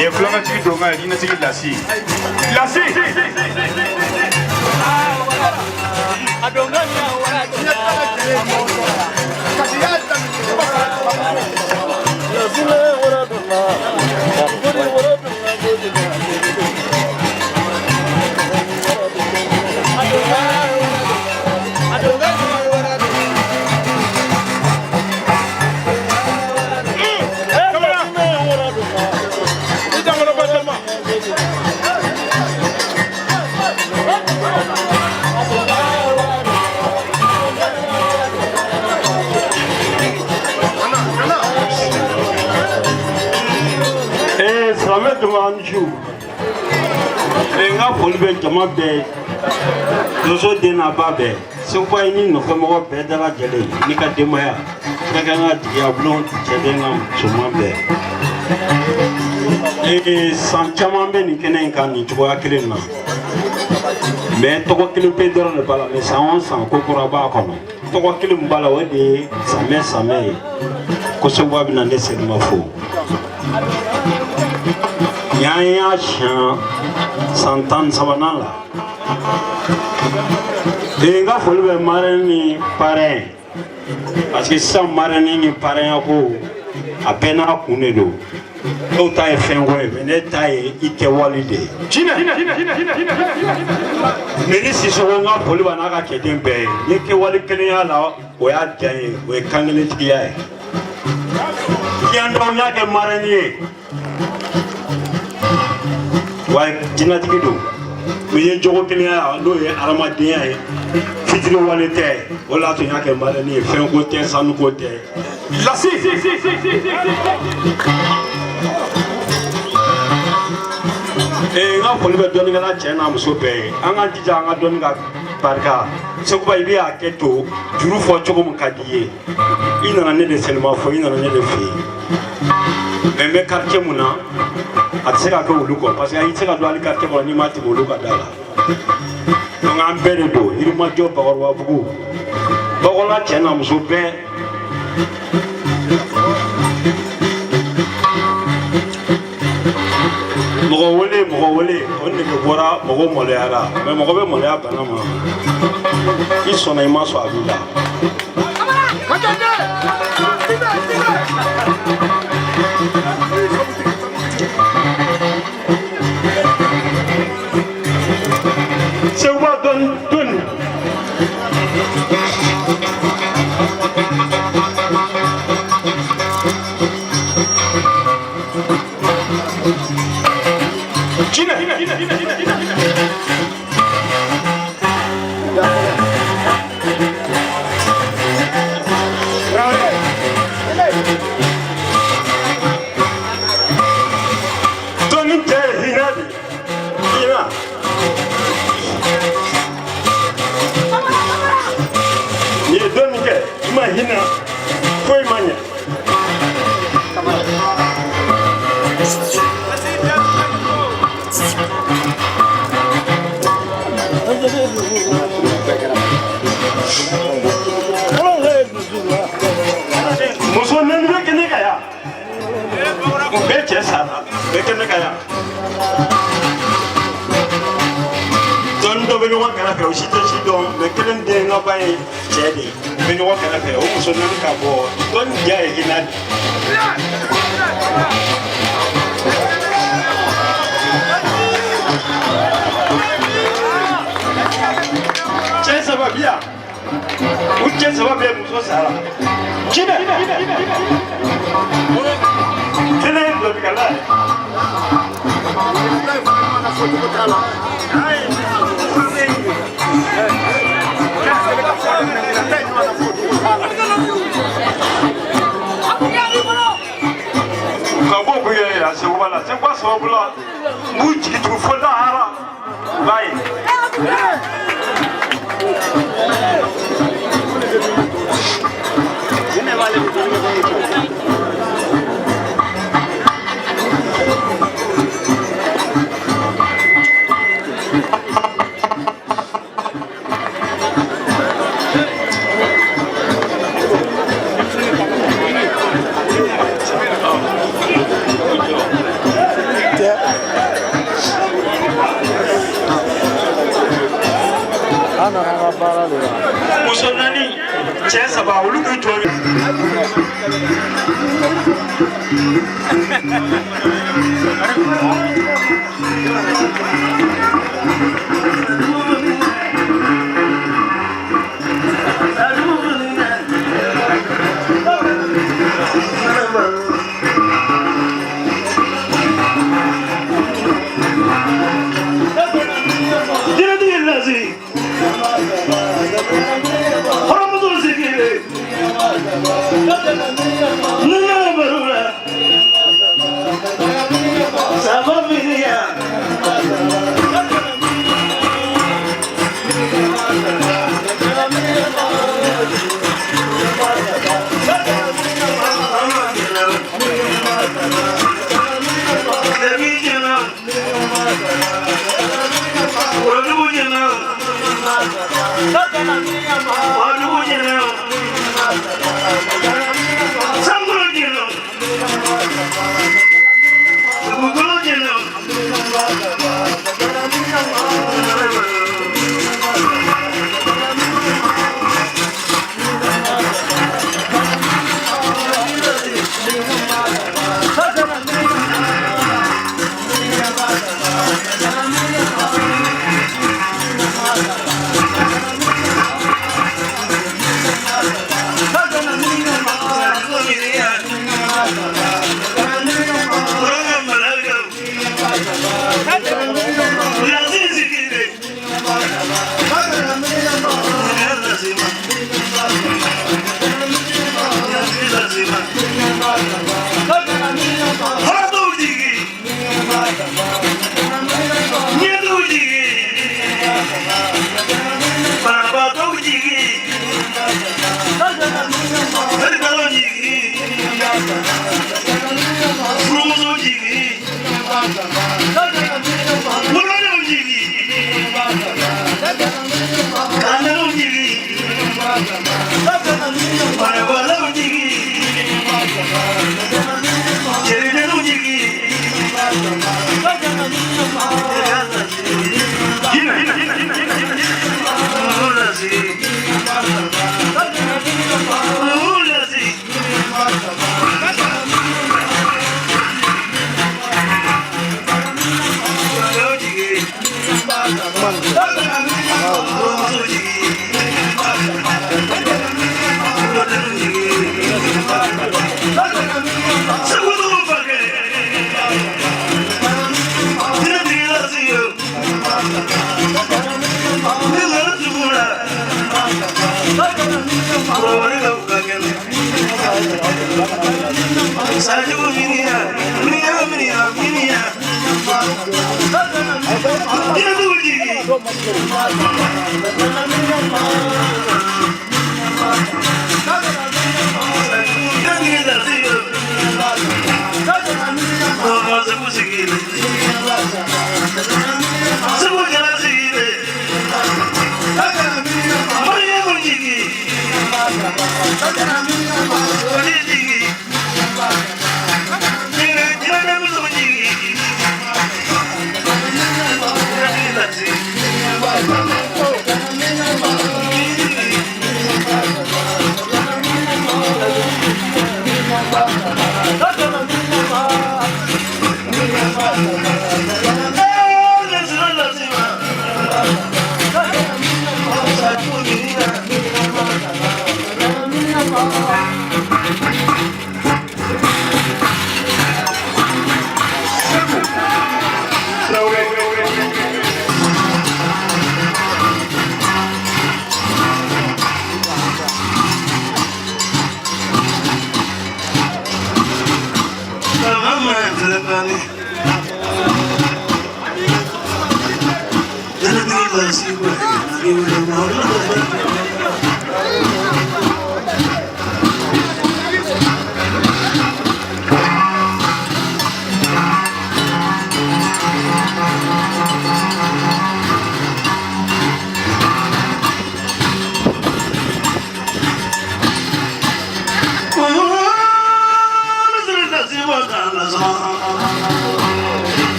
Nin ye fulankatigi donkan ye, jinɛtigi lasi lasi. Silamɛ jama an su. N ka foli bɛ jama bɛɛ ye, muso den n'a ba bɛɛ, Seguba ye, ni nɔfɛmɔgɔ bɛɛ da lajɛlen n'i ka denbaya, kɛrɛnkɛrɛnnenya la jigiya bulon cɛden n'a musoman bɛɛ. San caman bɛ nin kɛnɛ in kan nin cogoya kelen na, mais tɔgɔ kelen pe dɔrɔn de b'a la. Mais san o san, ko kura b'a kɔnɔ. Tɔgɔ kelen min b'a la, o de ye samɛ samɛ ye, ko Seguba bɛ na ne Selima fo. Nin an y'a siɲɛ san 13nan la. N ka foli bɛ marraine ni parrain, parce que sisan marraine ni parrain ko, a bɛɛ n'a kun de don. Dɔw ta ye fɛnko ye, mais ne ta ye i kɛwale de ye. Meri Sisoko, n ka foli b'a n'a ka cɛden bɛɛ ye. N ye kɛwale kelenya la, o y'a diya n ye, o ye kankelentigiya ye. Diɲɛ dɔw y'a kɛ marraine ye wa jinɛtigi don, mais ye jogo kelenya, n'o ye hadamadenya ye, fitiriwale tɛ. O de y'a to n y'a kɛ marraine ye. Fɛnko tɛ, sanuko tɛ. Lasi. N ka foli bɛ dɔnnikɛla cɛ n'a muso bɛɛ ye. An ka jija an ka dɔnni ka barika. Seguba, i bɛ hakɛ to, juru fɔ cogo min ka di i ye. I nana ne de Selima fɔ, i nana ne de fɛ yen, mais n bɛ quartier mun na, a tɛ se ka kɛ olu kɔ, parce que i tɛ se ka don hali quartier kɔnɔ n'i ma tɛmɛ olu ka da la. Donc an bɛɛ de don Yirimajɔ, Bakɔrɔbabugu, Bakɔla cɛ n'a muso bɛɛ. Mɔgɔ wele, mɔgɔ wele, o nege bɔra, mɔgɔ maloyara. Mais mɔgɔ bɛ maloya bana ma, i sɔnna, i ma sɔn, a b'i la. Seguba dɔɔni dɔɔni. Jinɛ. Dɔnni tɛ ye hinɛ de hinɛ. N'i ye dɔnni kɛ, i ma hinɛ, foyi ma ɲɛ. Muso naani bɛ kɛnɛ kan yan, o bɛɛ cɛ sara, bɛɛ kɛnɛ kan yan. Dɔnni dɔ bɛ ɲɔgɔn kɛrɛfɛ, o si tɛ si dɔn, mais kelen den ka ba ye cɛ de ye, bɛ ɲɔgɔn kɛrɛfɛ. O muso naani ka bɔ, dɔnni diya ye hinɛ de. Cɛ saba bi yan, u cɛ saba bɛɛ muso sara. Jinɛ kelen ye dɔnnikɛla ye. Ka bɔ k'u yɛrɛ yira Seguba la, Seguba sababu la, n b'u jigi tugu fo lahara, u b'a ye. Muso 4 cɛ 3 olu k'u jɔ.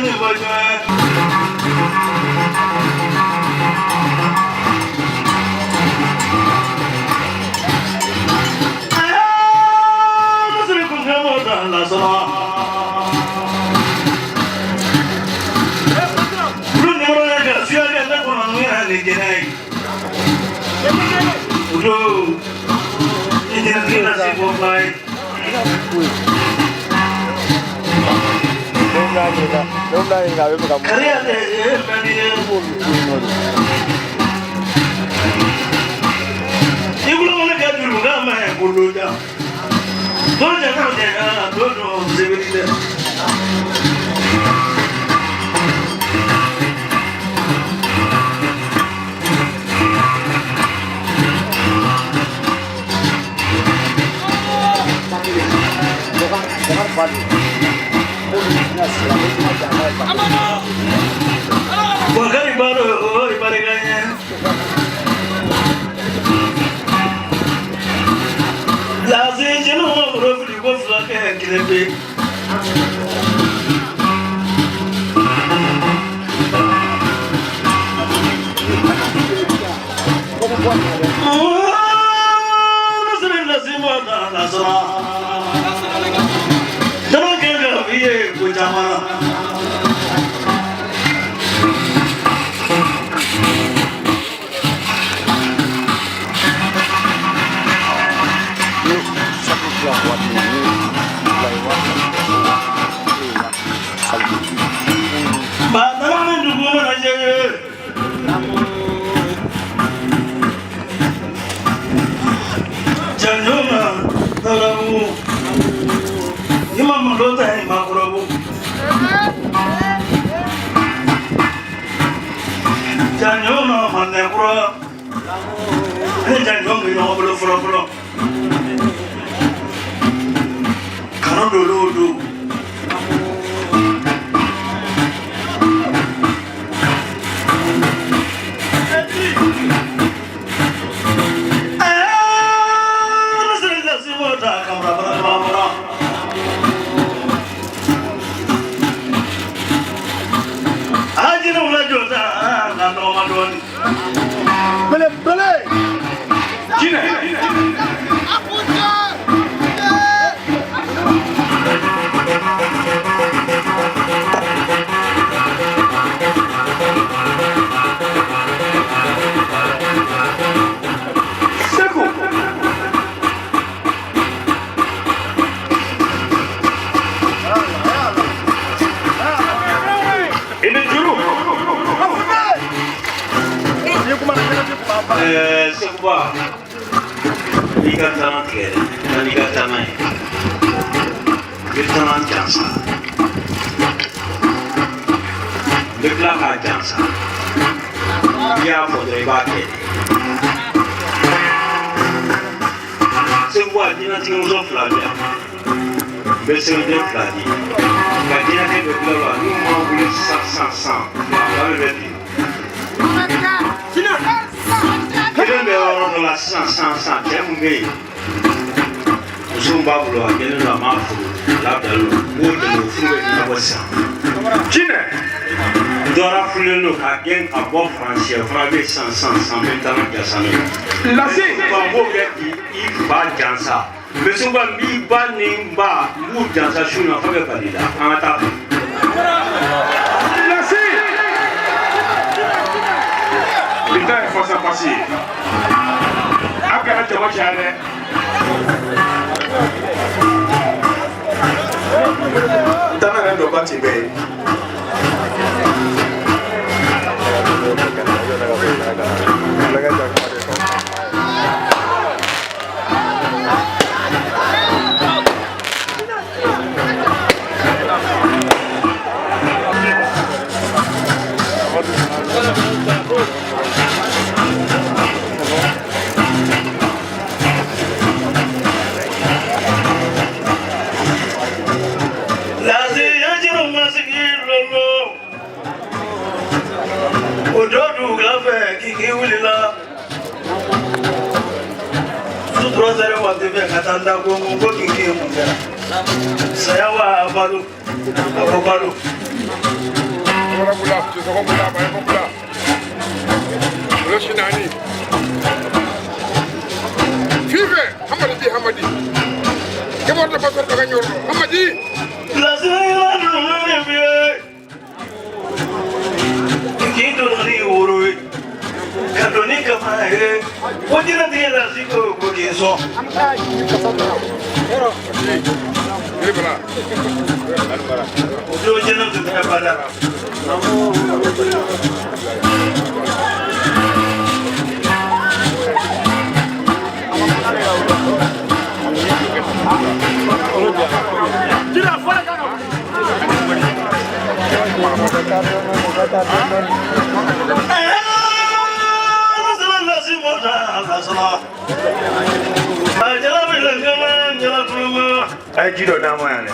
min fɔ ɲɔgɔn ye. Seguba, i ka taama tigɛ dɛ, na n'i ka taama ye. I bɛ taama jansa. N bɛ tila k'a jansa. I y'a fɔ dɔrɔn i b'a kɛ de. Seguba, diɲɛlatigɛmuso fila bɛ yan. N bɛ sɛbɛnden fila di. Nka diɲɛlatigɛ bɛ tila o la, n'u ma wuli sisan sisan sisan, fila bɛ bɛ bin. Kelen bɛ yɔrɔ dɔ la sisan sisan sisan, cɛ mun bɛ yen, muso min b'a bolo a kɛlen don a m'a furu, a labilalen don, n b'o dɛmɛ o furu bɛ ɲɛnabɔ sisan. Jinɛ. Dɔra furulen don k'a gɛn ka bɔ Faransi, o fana bɛ yen sisan sisan sisan, n bɛ taa n'a jansa n'o ye. Lase. N b'o kɛ k'i fa jansa. N bɛ Seguba, n b'i ba ni n ba, n b'u jansa su in na fo bɛ bali la, an ka taa fɛ. Lase. Le temps est forcément passé. A kana jama caya dɛ. Tana yɛrɛ dɔ ba ti bɛɛ ye. Saya wa balo, ako balo. Kamara b'u la, Sisɔkɔ b'u la, Bayɛfɔ b'u la. Olu si naani. Fife, Hamadi di Hamadi. Kebordo Basor daga Ñordo. Hamadi. A ye ji dɔ d'a ma yan dɛ.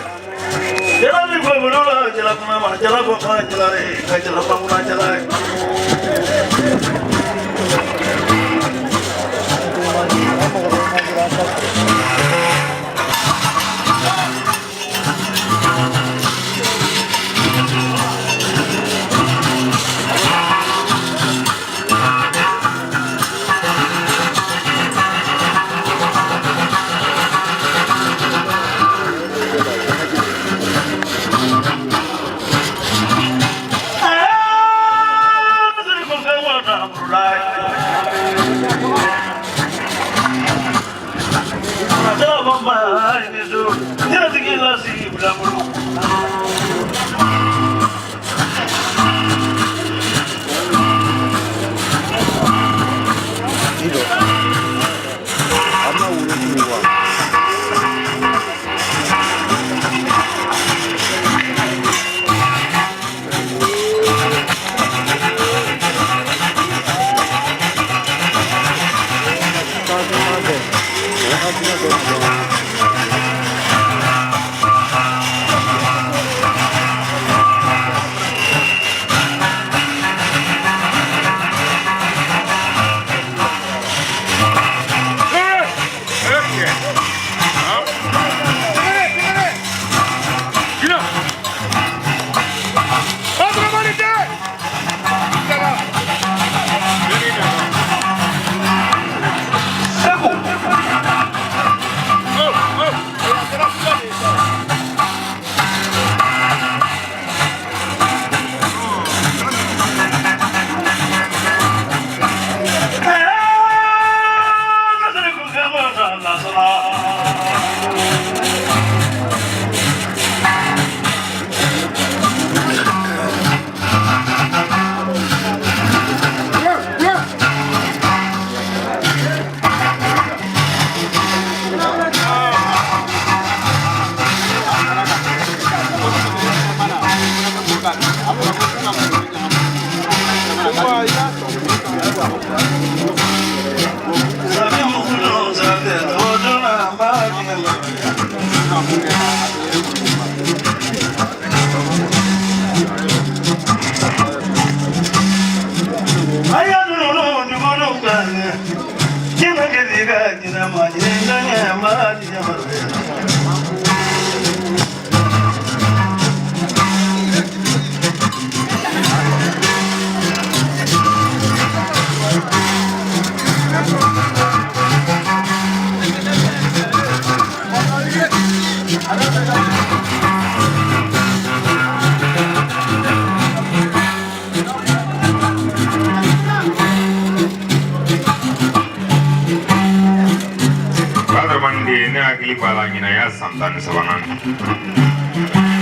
Ne hakili b'a la ɲinan y'a san 13nan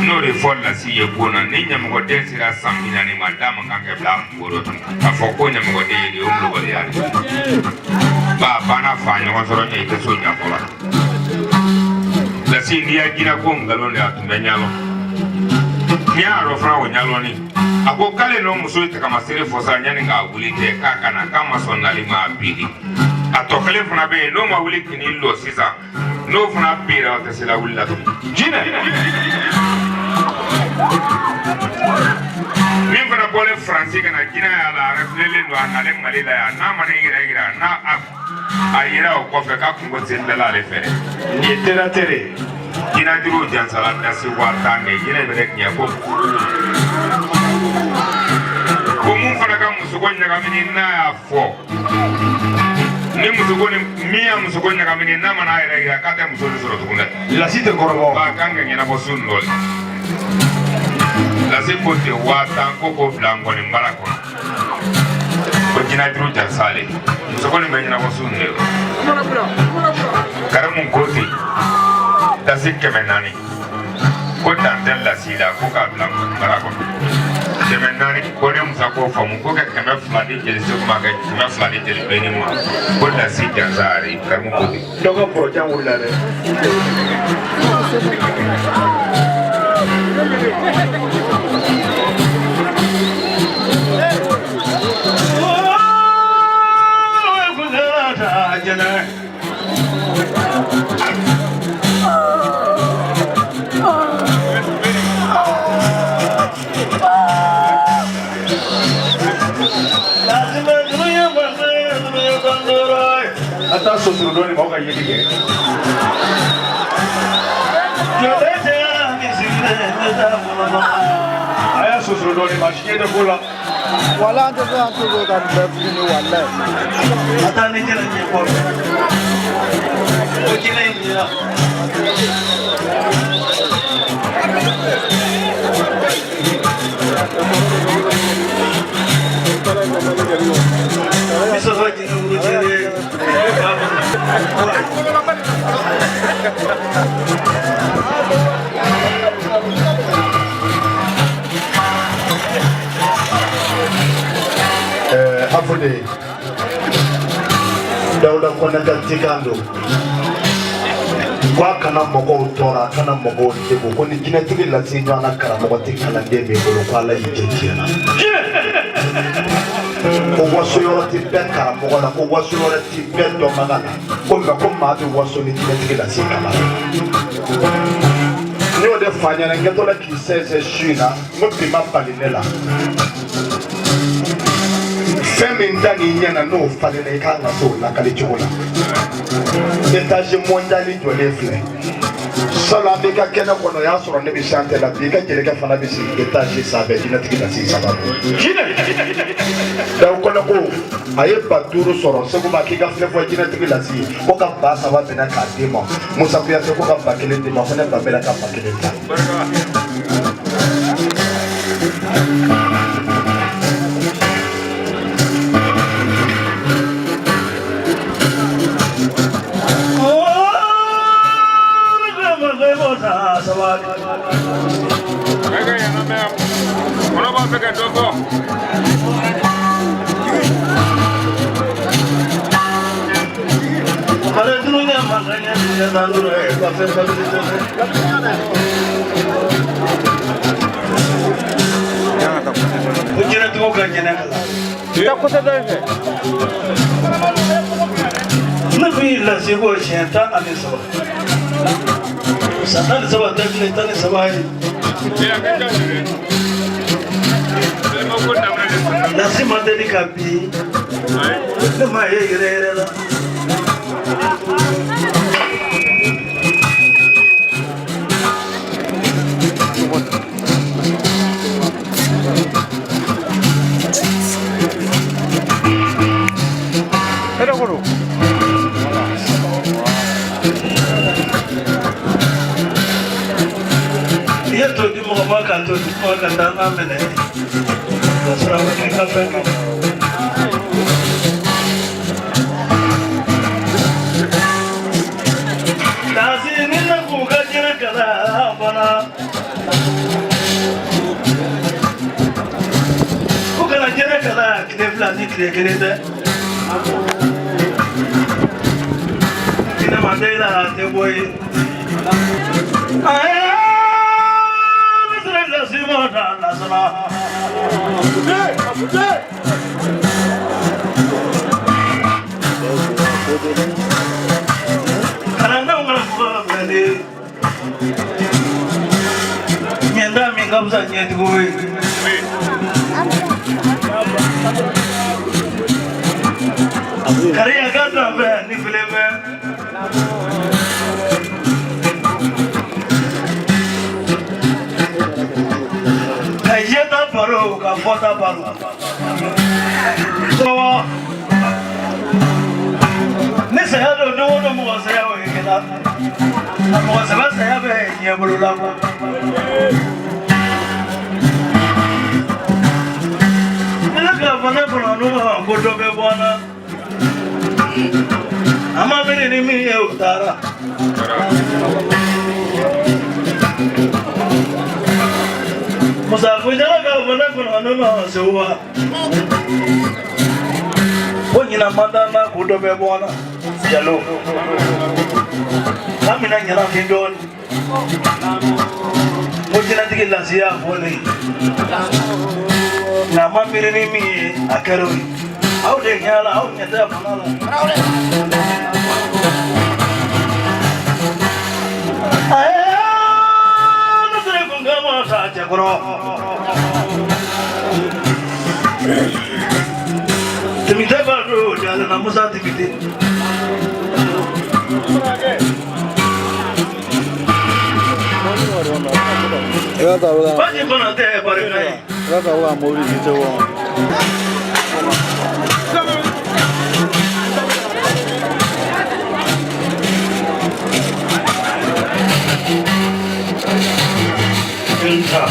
n'o de fɔ lasi ye bon na ni ɲɛmɔgɔden sera san 40 ma d'a man kan kɛ bila a kungo dɔ k'a fɔ ko ɲɛmɔgɔden ye de o molobaliya de ba banna fa ɲɔgɔn sɔrɔ ɲɛ i tɛ so ɲɛfɔ la lasi n'i y'a jira ko nkalon de a tun bɛ ɲalɔ n'i y'a dɔn fana o ɲalɔni a ko k'ale n'o muso ye tagamasere fɔ sa yanni k'a wuli tɛ k'a ka na k'a ma sɔn nali ma a bili a tɔ kelen fana bɛ yen n'o ma wuli k'i lɔ sisan n'o fana bira o tɛ se la wuli la tugun jinɛ min fana bɔlen Faransi ka na jinɛ y'a la a refilelen don a nalen Mali la yan n'a ma n'i yɛrɛ yira n'a a yira o kɔfɛ k'a kungo seli la ale fɛ dɛ. Nin ye teratere ye. Jinɛ juruw jansala dasi 10,000 de jinɛ bɛ ne tiɲɛ ko. musoko ɲagamini n'a y'a fɔ ni musoko ni min y'a musoko ɲagamini n'a mana a yɛrɛ yira k'a tɛ muso nin sɔrɔ tugun dɛ. Lasi tɛ kɔrɔbɔ. K'a kan ka ɲɛnabɔ su nin dɔ le. Lasi ko ten 10,000 ko k'o bila nkɔni bara kɔnɔ. Ko jinɛjuru jansa le. Musoko nin bɛ ɲɛnabɔ su nin de la. Karimu ko ten dasi 400 ko dan tɛ lasi la ko k'a bila nkɔni bara kɔnɔ. 400 ko ne Musa k'o faamu ko ka 200 di jeli Segu ma ka 200 di jeli Bɛni ma ko lasi jansa ari Karimu ko ten. Dɔ ka bɔrɔjan wulila dɛ. A taa sosoro dɔɔni maaw ka yeli kɛ. A y'a sosoro dɔɔni maa si ɲɛ tɛ ko la. Wala an tɛ se an tɛ se ka nin bɛɛ fili walayi. A taa ni jɛnɛ ɲɛ kɔfɛ. O jɛnɛ in ɲɛna. Misɔsɔ jɛnɛ wolo jɛnɛ. Afode Dawuda Kɔnɛ ka cikan don ko a kana mɔgɔw tɔɔrɔ a kana mɔgɔw degun ko ni jinɛtigi lase ɲɔgɔn na karamɔgɔ tɛ kalanden b'i bolo ko Ala y'i jɛ tiɲɛ na ko waso yɔrɔ tɛ bɛɛ karamɔgɔ la ko waso yɔrɔ tɛ bɛɛ dɔnbaga la ko mɛ ko maa bɛ waso ni jinɛtigi lase kama n y'o de f'a ɲɛna n kɛtɔ la k'i sɛnsɛn su in na n ko bi ma bali ne la. Fɛn min da n'i ɲɛ na n'o falenna i kan ka se o lakali cogo la. Étage mondial jɔlen filɛ. Salon an b'i ka kɛnɛ kɔnɔ o y'a sɔrɔ ne bɛ sanfɛ la bi i ka jelikɛ fana bɛ sigi étage sanfɛ jinɛtigi lase sababu. Dawu Kɔnɛ ko a ye 5,000 sɔrɔ Segu ma k'i ka filɛ fɔ jinɛtigi lase ye ko ka 3,000 minɛ k'a d'i ma Musa Kuyate ko ka 1,000 d'i ma ko ne ba bɛna ka 1,000 ta. Kɔnɔ b'a fɛ ka dɔ fɔ. Ko jɛnɛtigiw ka jɛnɛ kalan. Taa côté dɔ in fɛ. Ne kun y'i lase ko siɲɛ 13. San 13 tɛ tile 13 ye. Lasi ma deli ka bin. Ne ma ye yɛrɛ yɛrɛ la. I ye to di mɔgɔ ma ka to di mɔgɔ ka taa n'a minɛ ka sɔrɔ a ma kɛ ka fɛn kɛ. Lasi ni ne k'u ka jɛnɛ kalan fana. Ko kana jɛnɛ kalan tile 2 ni tile 1 tɛ. Jinɛ ma da i la a tɛ bɔ ye. Kalandenw karamɔgɔ filɛ ɲɛda min ka fisa ɲɛtigiw ye. Kariya ka dan fɛ ni filen bɛ. Ka yeta baro ka fɔta baro. Ni saya don don o don mɔgɔ saya o ye kɛla a mɔgɔ saba saya bɛ diɲɛ bolo la kɔ. Ni ne k'a fɔ ne kɔnɔ n'o ma ko dɔ bɛ bɔ an na an ma miiri ni min ye o taara. Musa Kunjala k'a fɔ ne kɔnɔ n'o ma Segu wa. Ko ɲinan man d'an na ko dɔ bɛ bɔ an na Jalo k'an bɛna ɲɛnafin dɔɔnin ko jinɛtigi lasi y'a fɔ ne ye nka a ma miiri ni min ye a kɛra o ye aw de ɲɛ la aw ɲɛ tɛ a fana la. Ne sera kun kama sa cɛkɔrɔ. Timite b'a don jala na Musa Timite. I ka taa o la. Baji kɔnɔ tɛ barika ye. I ka taa o ka mobili di Segu ma. Nta.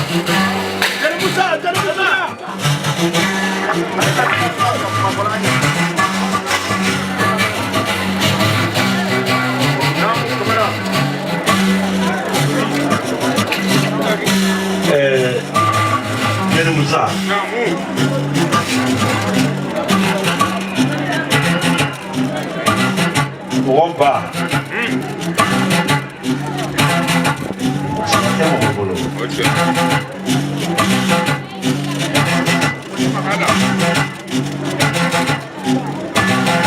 Jeli Musa. Mɔgɔ ba. Saba tɛ mɔgɔ bolo.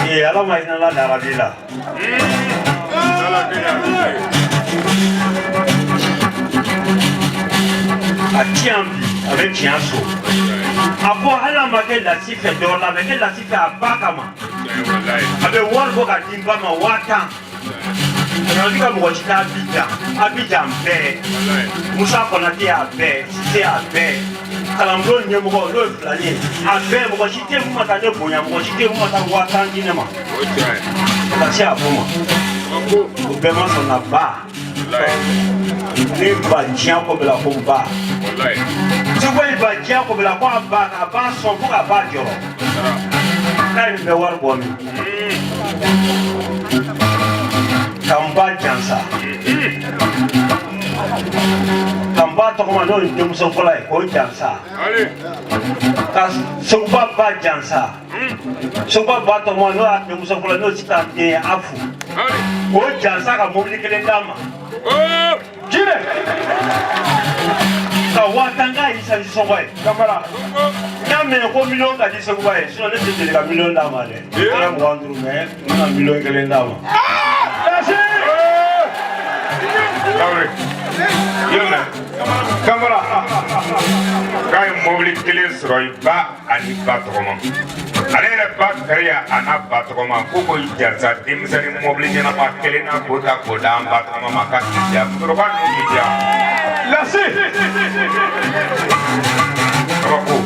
Ee Ala ma hinɛ la larabi la. A ti yan bi, a bɛ tiɲɛ so. A ko hali a ma kɛ lasi fɛ dɔ la, a bɛ kɛ lasi fɛ a ba kama. A bɛ wari bɔ ka di n ba ma 10,000. A ka mɔgɔ si tɛ Abidjan, Abidjan bɛɛ. Musa Konate y'a bɛɛ, Sise y'a bɛɛ. Kalanbulon ɲɛmɔgɔ n'o ye filani ye, a bɛɛ mɔgɔ si tɛ mun ma taa ne bonya, mɔgɔ si tɛ mun ma taa 10,000 di ne ma. Ka se a fɔ ma. O bɛɛ ma sɔn na ba. Ne ba diɲɛ ko bɛɛ la ko n ba. Segu ye ba diɲɛ ko bɛɛ la ko a ba k'a ba sɔn fo k'a ba jɔrɔ. K'a ye nin bɛɛ wari bɔ min. Ka n ba jansa. Ka n ba tɔgɔma n'o ye denmuso fɔlɔ ye k'o jansa. Ka Seguba ba jansa. Seguba ba tɔgɔma n'o y'a denmuso fɔlɔ n'o sisan den ye Afu. K'o jansa ka mobili kelen d'a ma. Jinɛ. Ka 10,000 k'a ye sanji sɔngɔ ye. Kamara. N y'a mɛn ko miliyɔn ka di Seguba ye sinon ne tɛ deli ka miliyɔn d'a ma dɛ. Kɛra 25 mais n bɛna miliyɔn 1 d'a ma. Merci. Kamara. K'a ye mobili kelen sɔrɔ i ba ani ba tɔgɔma. Ale yɛrɛ ba kariya a n'a ba tɔgɔma ko ko jansa denmisɛnnin mobili ɲɛnama kelen na k'o ta k'o d'an ba tɔgɔma ma k'a k'i diya musokɔrɔba ninnu k'i diya. Lasi. Kabako.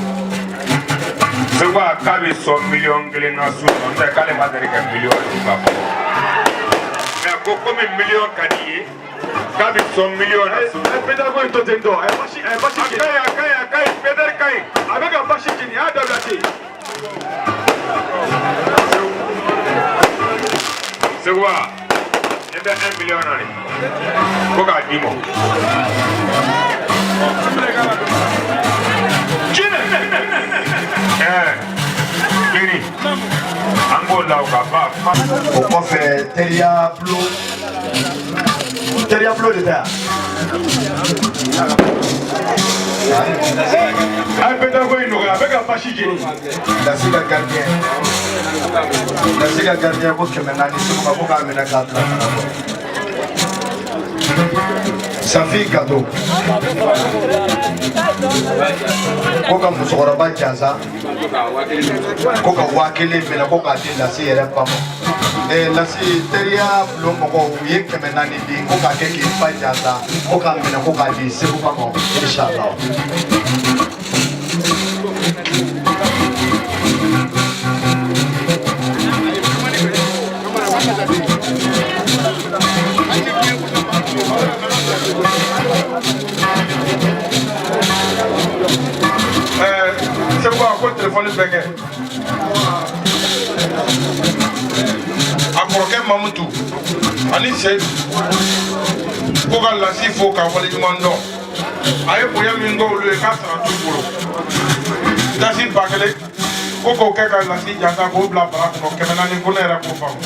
Seguba k'a bɛ sɔn miliyɔn 1 na su n'o tɛ k'ale ma deli ka miliyɔn di ba fɔlɔ. Mɛ ko komi miliyɔn ka di ye k'a bɛ sɔn miliyɔn na su. Pédale ko in to ten tɔ, a ye basi, a ye basi A ka ɲi, a ka ɲi, a ka ɲi, pédale ka ɲi. A bɛ ka basi jeni, a y'a dabila ten. Seguba, ne bɛ 1 million na de ko k'a d'i ma. Jinɛ. Kiri, an k'o la o ka ban kuma. O kɔfɛ teriya bulon, teriya bulon de tɛ yan. A ye pédale ko in nɔgɔya, a bɛ ka basi jeni. Lasi ka gardien, Lasi ka gardien ko 400 Segu ma ko k'a minɛ k'a bila ka na bɔ. Safi Gato ko ka musokɔrɔba jansa ko ka 1000 minɛ ko k'a di Lasi yɛrɛ ba ma. Lasi teriya bulon mɔgɔw u ye 400 di ko k'a kɛ k'i ba jansa ko k'a minɛ ko k'a di Seguba ma inshallah. ko telefɔni bɛɛ kɛ. A kɔrɔkɛ Mamutu ani Seyidu ko ka Lasi fo k'a waleɲuman dɔn. A ye bonya min kɛ olu ye k'a sara t'u bolo. Dasi 1000 ko k'o kɛ ka Lasi jansa k'o bila bara kɔnɔ 400 ko ne yɛrɛ k'o faamu.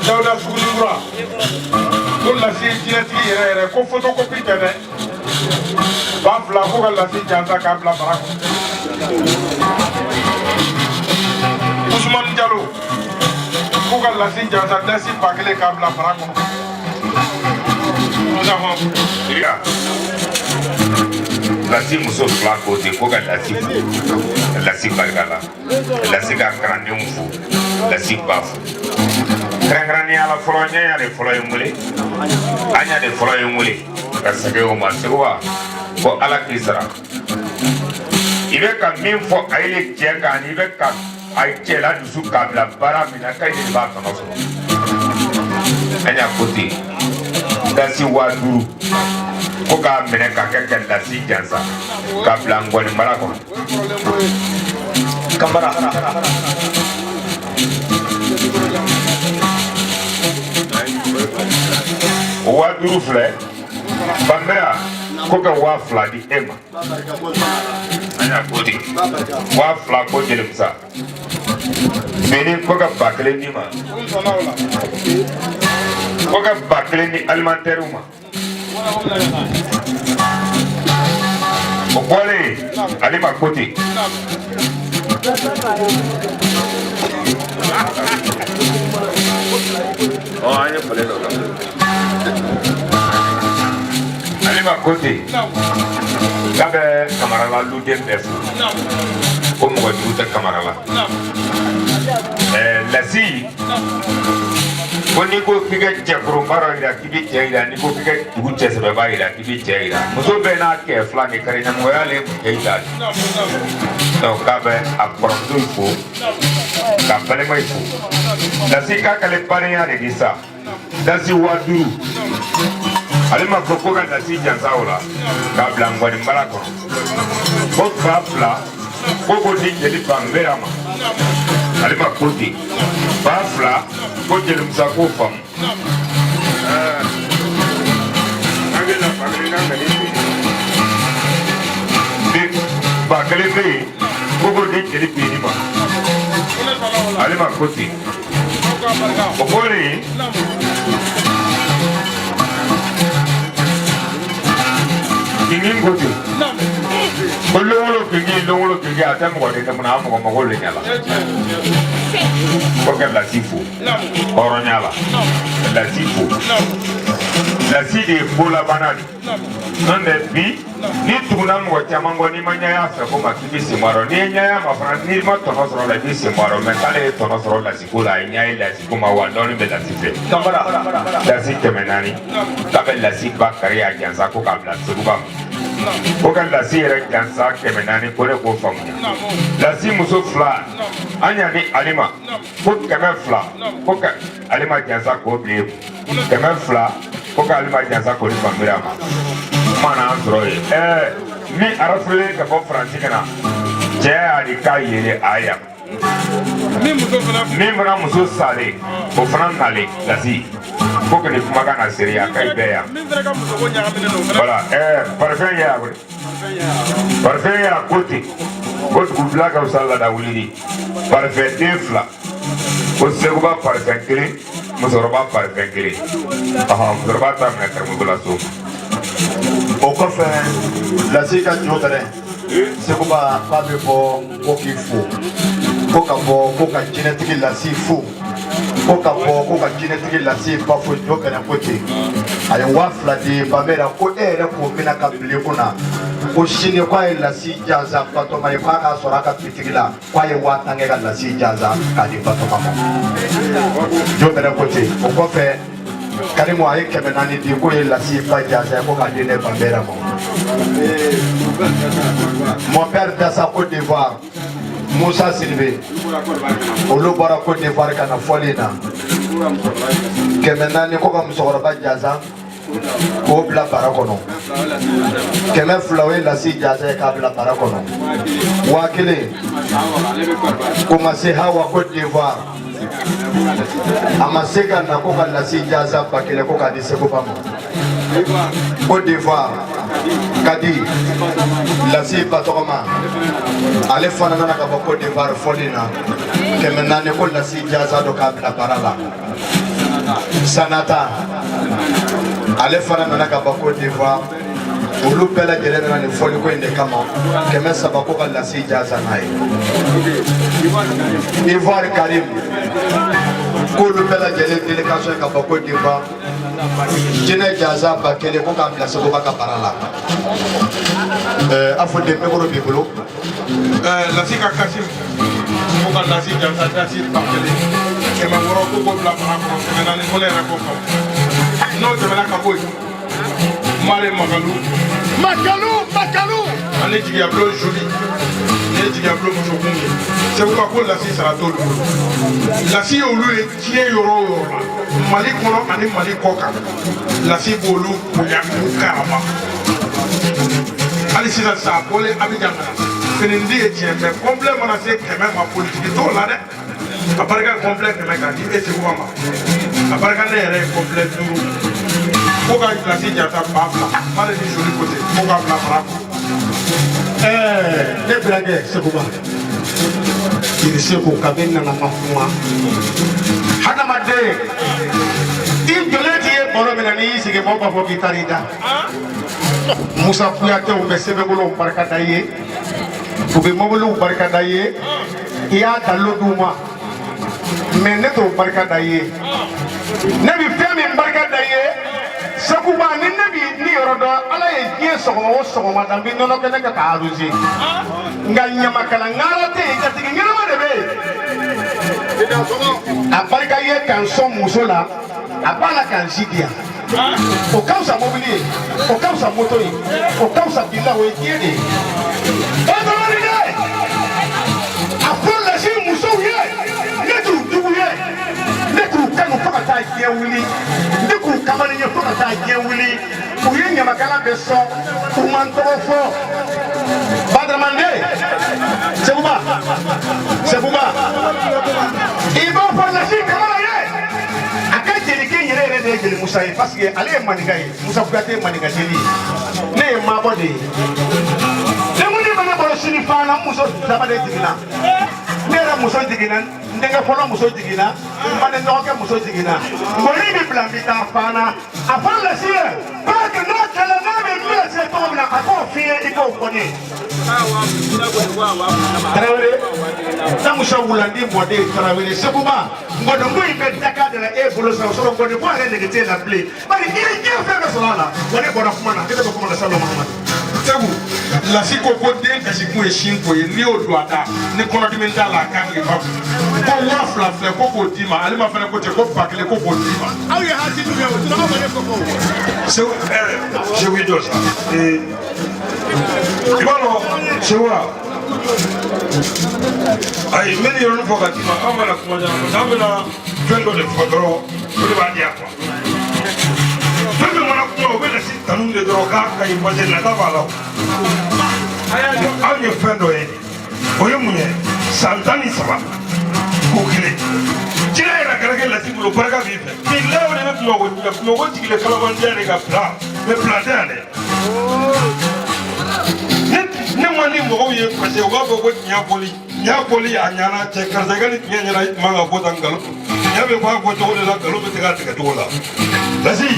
Dawuda Sugunikura ko Lasi ye jinɛtigi yɛrɛ yɛrɛ ko photocopie tɛ dɛ. 2000 ko ka Lasi jansa k'a bila bara kɔnɔ. Usumani Jalo ko ka Lasi jansa dasi 1000 k'a bila bara kɔnɔ. Lasi muso fila ko ten ko ka Lasi fo, ka Lasi barika la, ka Lasi ka kalandenw fo, Lasi ba fo. Kɛrɛnkɛrɛnnenya la fɔlɔ ɲɛɲa de fɔlɔ ye n wele, Aɲa de fɔlɔ ye n wele ka segin o ma. Seguba ko Ala k'i sara. I bɛ ka min fɔ a ye cɛ kan ani i bɛ ka a cɛ la dusu k'a bila baara min na k'a de b'a tɔnɔ sɔrɔ. Aɲa ko ten dasi 5000 ko k'a minɛ ka kɛ ka Lasi jansa k'a bila Ngɔni mara kɔnɔ. Kamara. O 5000 filɛ Banbera ko ka 2000 di e ma. An y'a ko ten 2000 ko Jelimusa. Beni ko ka 1000 d'i ma. Ko ka 1000 di alimentaire ma. O bɔlen Alima ko ten. An ye falen dɔ kan. Alima ko ten k'a bɛ Kamarala luden bɛɛ fo. Ko mɔgɔ jugu tɛ Kamarala. Lasi ko n'i ko k'i ka cɛkoronba dɔ yira k'i bɛ cɛ yira, n'i ko k'i ka dugu cɛsɛbɛba yira k'i bɛ cɛ yira. Muso bɛɛ n'a kɛ fila ni kari ɲɛmɔgɔya le cɛ ta. Donc k'a bɛ a kɔrɔmuso fo k'a balima fo. Lasi k'a k'ale badenya de di sa. Dasi 5000 ale ma fɔ ko ka Lasi jansa o la k'a bila Ngɔni mara kɔnɔ. Ko 2000 ko k'o di jeli Banbera ma. Ale ma ko ten 2000 ko Jelimusa k'o faamu. 1000 bɛ yen ko k'o di jeli Beni ma. Ale ma ko ten. O bɔlen Kingin ko ten ko longolo kingi longolo kingi a tɛ mɔgɔ den kɔnɔ a mɔgɔ mago le ɲɛ la. Ko ka Lasi fo hɔrɔnya la, ka Lasi fo. Lasi de ye bolabana de. N'o tɛ bi n'i tuguna mɔgɔ caman kɔ n'i ma ɲɛya fɛ ko ma k'i bɛ sen bɔ a rɔ, n'i ye ɲɛya ma fana n'i ma tɔnɔ sɔrɔ a la i bɛ sen bɔ a rɔ. Mɛ k'ale ye tɔnɔ sɔrɔ Lasi ko la, a ye ɲɛ ye Lasi ko ma wa dɔɔnin bɛ Lasi fɛ. Dasi 400 k'a bɛ Lasi ba kari a jansa ko k'a bila Seguba ma. Ko ka Lasi yɛrɛ jansa 400 ko ne k'o faamuya. Lasi muso fila Aɲa ni Alima ko 200 ko ka Alima jansa k'o bila e kun. 200 ko ka Alima jansa k'o di Banbera ma. Kuma n'an sɔrɔ yen. Min arafulen ka bɔ Faransi ka na cɛ y'a di k'a yele a yan. Min fana muso salen o fana nalen Lasi ko ka nin kumakan na seereya k'a ye bɛɛ yan. Voilà parfum y'a wele. Parfum y'a ko ten ko dugubila ka fisa laada wulili. Parfum den 2 ko Seguba parfum 1 musokɔrɔba parfum 1. Musokɔrɔba ta minɛ karamɔgɔ la so. O kɔfɛ Lasi ka jo fɛnɛ Seguba k'a bɛ bɔ ko k'i fo, ko ka bɔ ko ka jinɛtigi Lasi fo, ko ka bɔ ko ka jinɛtigi Lasi ba fo. Jo fɛnɛ ko ten a ye 2000 di Banbera ko e yɛrɛ k'o minɛ ka bila i kunna ko sini k'a ye Lasi jansa Batɔma ye k'a k'a sɔrɔ a ka bitigi la k'a ye 10,000 kɛ ka Lasi jansa k'a di Batɔma ma. Jo fɛnɛ ko ten. O kɔfɛ Karimu a ye 400 di k'o ye Lasi ba jansa ye ko k'a di ne Banbera ma. Mon père Dassa Côte d'Ivoire, Moussa Sidibé, olu bɔra Côte d'Ivoire ka na fɔli in na. 400 ko ka musokɔrɔba jansa k'o bila bara kɔnɔ. 200 o ye Lasi Jasa ye k'a bila bara kɔnɔ. 1000 Kumasi Hawa Côte d'Ivoire, a ma se ka na, ko ka Lasi Jasa 1000 ko k'a di Seguba ma. Côte d'Ivoire Kadi Lasi Batɔgɔma, ale fana nana ka bɔ Côte d'Ivoire fɔli na, 400 ko Lasi Jasa dɔ k'a bila bara la. Sanata, ale fana nana ka bɔ Côte d'Ivoire. Olu bɛɛ lajɛlen nana nin fɔliko in de kama, 300 ko ka Lasi Jasa n'a ye. Ivoire Karim, k'olu bɛɛ lajɛlen délégation ye ka bɔ Côte d'Ivoire, Jinɛ Jasa 1000 ko k'a bila Seguba ka bara la. A fɔ den micro b'i bolo. Lasi ka Kasim ko ka Lasi Jasa dasi 1000, 600 ko k'o bila bara kɔnɔ, 400 ko ne yɛrɛ k'o faamu. N'o tɛmɛna ka bɔ yen, Male Magalu. Magalu, Magalu. Ani Jigiyabulon Joli, ne ye Jigiyabulon musokun ye. Seguba ko Lasi sara t'olu bolo. Lasi ye olu ye diɲɛ yɔrɔ o yɔrɔ la, Mali kɔnɔ ani Mali kɔ kan, Lasi b'olu bonya k'u karama. Hali sisan sisan a bɔlen Abidjan ka na, finidi ye tiɲɛ, mais complet mana se 100 ma, politiki t'o la dɛ. A barika complet 100 k'a di e Seguba ma, a barika ne yɛrɛ ye complet 5 ko ka Lasi Jasa 2000, Male ni Joli ko ten ko k'a bila bara kɔnɔ. Ne burankɛ Seguba Jeli Segu, kabi nana ma kuma hadamaden i jɔlen t'i ye baro min na, n'i y'i sigi mɔgɔw b'a fɔ k'i taara i da. Musa Kuyatew bɛ sɛbɛnbolow barika da i ye, u bɛ mobiliw barika da i ye, i y'a dalilu d'u ma, mais ne t'o barika da i ye. Ne bɛ fɛn min barika da i ye Seguba, ni ne b'i ni yɔrɔ dɔn, Ala ye diɲɛ sɔgɔma o sɔgɔma da, n bɛ nɔnɔ kɛnɛ kɛ k'a arroser, nka ɲamakala ŋara tɛ yen, jatigi ɲɛnama de bɛ yen. A barika ye ka n sɔn muso la, a b'a la ka n si di yan, o ka fisa mobili ye, o ka fisa moto ye, o ka fisa bila, o ye diɲɛ de ye. E sabali dɛ, a fɔ Lasi musow ye, ne t'u jugu ye, ne k'u kanu fo ka taa diɲɛ wuli, ne k'u kamalen ye fo ka taa diɲɛ wuli. U ye ɲamakala bɛ sɔn, u ma n tɔgɔ fɔ. Badramande Seguba, Seguba, i b'a fɔ Lasi Kamara ye, a ka jelikɛ yɛrɛ yɛrɛ de ye jeli Musa ye, parce que ale ye maninka ye, Musa Kuyate ye maninka jeli ye, ne ye maabɔ de ye. Denkundi bɛ ne bolo sini fana, n muso saba de jiginna, ne yɛrɛ muso jiginna, n denkɛ fɔlɔ muso jiginna, n baden dɔgɔkɛ muso jiginna, ngɔni bɛ bila n bɛ taa fana. A fɔ Lasi ye parce que n'a kɛlɛ n'a bɛ n lase cogo min na, a k'o f'i ye, i k'o fɔ ne ye. Tarawele Samusa wulandi mɔden Tarawele Seguba, ngɔdɔnko in bɛ daga de la e bolo sisan, o sɔrɔ ngɔdɔnko yɛrɛ nege t'e la bilen, bari i ye diɲɛ fɛn bɛɛ sɔrɔ a la, wa ne bɔra kuma na, ne bɛ kuma na salon Mahamadu. Segu Lasi ko ko den kasikun ye sin ko ye, n'i y'o don a da ni kɔnɔdimi t'a la, a kan k'i ba kun. Ko 2000 filɛ ko k'o d'i ma, ale ma fana ko ten ko 1000 ko k'o d'i ma. Aw ye hakili ye o, sinon aw ma ne fɔ ko. Segu Segu i jɔ sa. I b'a dɔn Segu wa, ayi n bɛ nin yɔrɔnin fɔ ka d'i ma, an mana kuma jan parce que an bɛna fɛn dɔ de fɔ dɔrɔn, o de b'a di yan quoi. Fɛn fɛn mana kuma, o bɛ Lasi tanu de dɔrɔn k'a ka ɲi, parce que nata b'a la o. Anw ye fɛn dɔ ye, o ye mun ye? San 13 ko kelen jinɛ yɛrɛ kɛra kɛ Lasi bolo, barika b'i fɛ. Bilayi o de bɛ Bamakɔ, Bamakɔ jigilen kalabantiya de ka bila, mais plan tɛ yan dɛ. Ne man di mɔgɔw ye parce que u b'a fɔ ko tiɲɛ bɔli a ɲana cɛ, karisa i ka nin tiɲɛ ɲɛna, i tun man ka bɔ tan, nkalon tiɲɛ bɛ bɔ a fɔ cogo de la, nkalon bɛ tigɛ a tigɛ cogo la. Lasi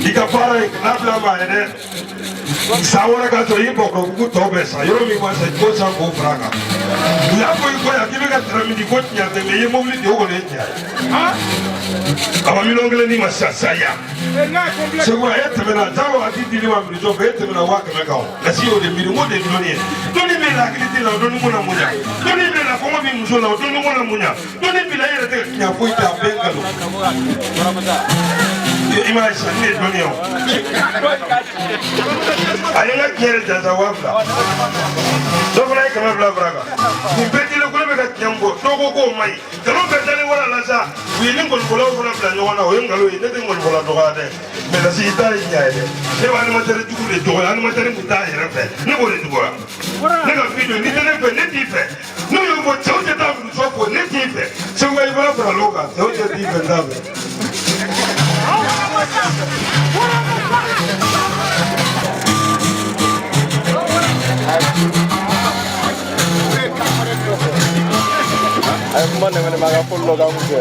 i ka baara ye kana bila maa ye dɛ, san wɛrɛ ka sɔrɔ i ye Bakɔrɔbugu tɔ bɛɛ san, yɔrɔ min ma san ko san k'o fara a kan. U y'a fɔ i kɔ yan k'i bɛ ka tɛrɛmi di ko tiɲɛ tɛ, mais i ye mobili di, o kɔni ye tiɲɛ ye. A ma 1 miliyɔn d'i ma sisan sisan yan. Segu e tɛmɛna taa wagati dili ma minisɔ fɛ, e tɛmɛna 100 000 kan o. Lasi y'o de miiri, n ko de ye dɔnni ye. Dɔnni b'e la, hakili t'e la, o dɔnni ko na mun ɲa. Dɔnni b'e la, kɔngɔ b'i muso la, o dɔnni ko na mun ɲa. Dɔnni b'i la, e yɛrɛ tɛ ka tiɲɛ foyi tɛ, a bɛɛ nkalon. I m'a ye sisan, ne ye dɔnni ye o. A ye n ka tiɲɛ yɛrɛ jansa 2000. Dɔ fana ye 200 fara a kan. Nin bɛɛ dilen ko ne bɛ ka tiɲɛ fɔ, dɔw ko k'o man ɲi. Nkalon bɛɛ dalen wara la sa, u ye ni nkɔnifɔlaw fana bila ɲɔgɔn na, o ye nkalon ye. Ne tɛ nkɔnifɔla dɔgɔya dɛ, mais Lasi i t'a ye ɲa ye dɛ. Ne bɛ animateur jugu de dɔgɔya, animateur min t'a yɛrɛ fɛ, ne b'o de dɔgɔya. Ne ka fi don, n'i tɛ ne fɛ, ne t'i fɛ. N'o y'o fɔ, cɛw tɛ taa muso fɔ, ne t'i fɛ. Segu i fana faral'o kan, cɛw tɛ t'i fɛ, n t'a fɛ. A ye kuma nɛmɛ nɛmɛ a ka fɔli dɔ k'an kun fɛ.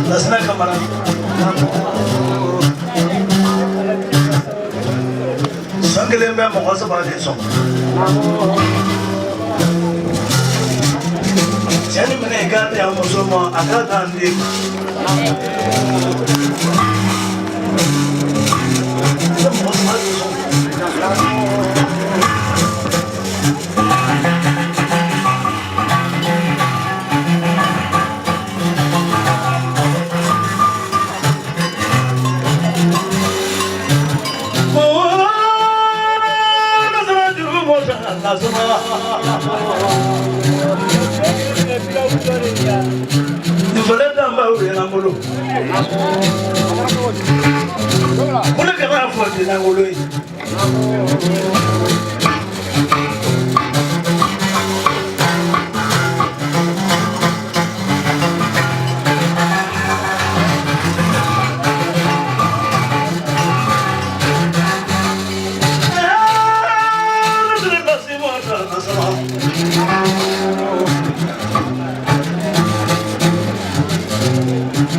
Lasina Kamara. San kelen bɛ mɔgɔ saba de sɔn. Cɛ ni minɛ i k'a di a muso ma, a k'a k'an den. Mɔgɔ saba de sɔn.